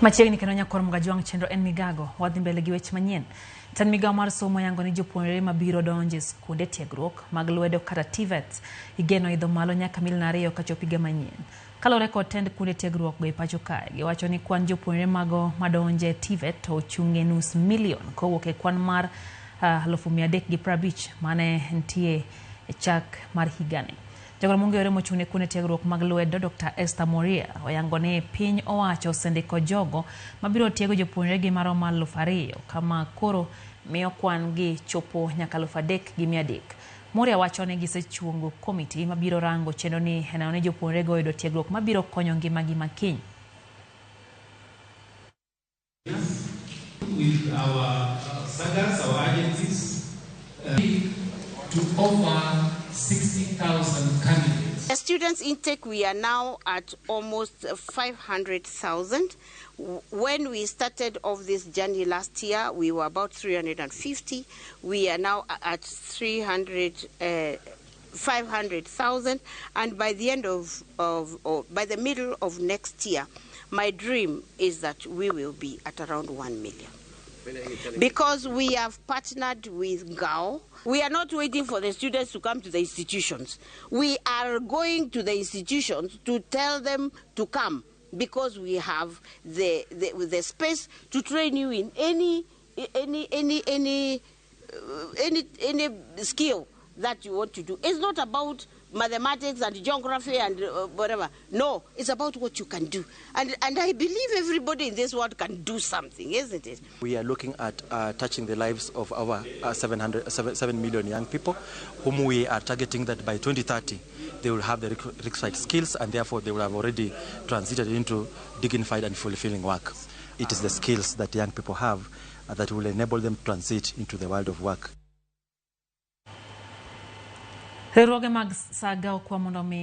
Machiegni kendo nyakwar Mugajwang' chenro en migago. Wadhi mbele gi weche manyien. Tend migawo mar somo yango ni jopuonjre mabiro donjo e skunde tiegruok mag lwedo kata TVETs igeno idho malo nyaka milion 2 kachop higa manyien. Kaluwore kod tend kuonde tiegruok go e pacho kae, giwacho ni kwan jopuonjre mago madonjo e TVET to ochung' e nus milion kowuok e kwan mar 350,000 mane nitie e chak mar higani. Jagoro mong'ere mochung' ne kuonde tiegruok mag lwedo Dr. Esther Moria oyango ni piny owacho osendiko jogo mabiro tiego jopuonjre gi maromo 2,000 kama koro miyo kwan gi chopo nyaka 3,300. Moria wacho ni gisechungo komiti mabiro rango chenro ni e neno ni jopuonjre go oyudo tiegruok mabiro konyo ngimagi makiny. With our sagas, our agencies, to over 60,000 candidates. The students intake, we are now at almost 500,000. When we started off this journey last year, we were about 350. We are now at 500,000, and by the end of or by the middle of next year, my dream is that we will be at around 1 million. Because we have partnered with GAO. We are not waiting for the students to come to the institutions. We are going to the institutions to tell them to come, because we have the space to train you in any skill that you want to do. It's not about mathematics and geography and whatever. No, it's about what you can do. And I believe everybody in this world can do something, isn't it? We are looking at touching the lives of our 7 million young people, whom we are targeting that by 2030 they will have the requisite skills, and therefore they will have already transited into dignified and fulfilling work. It is the skills that young people have that will enable them to transit into the world of work. Riwruoge mag saga okwa mondo mi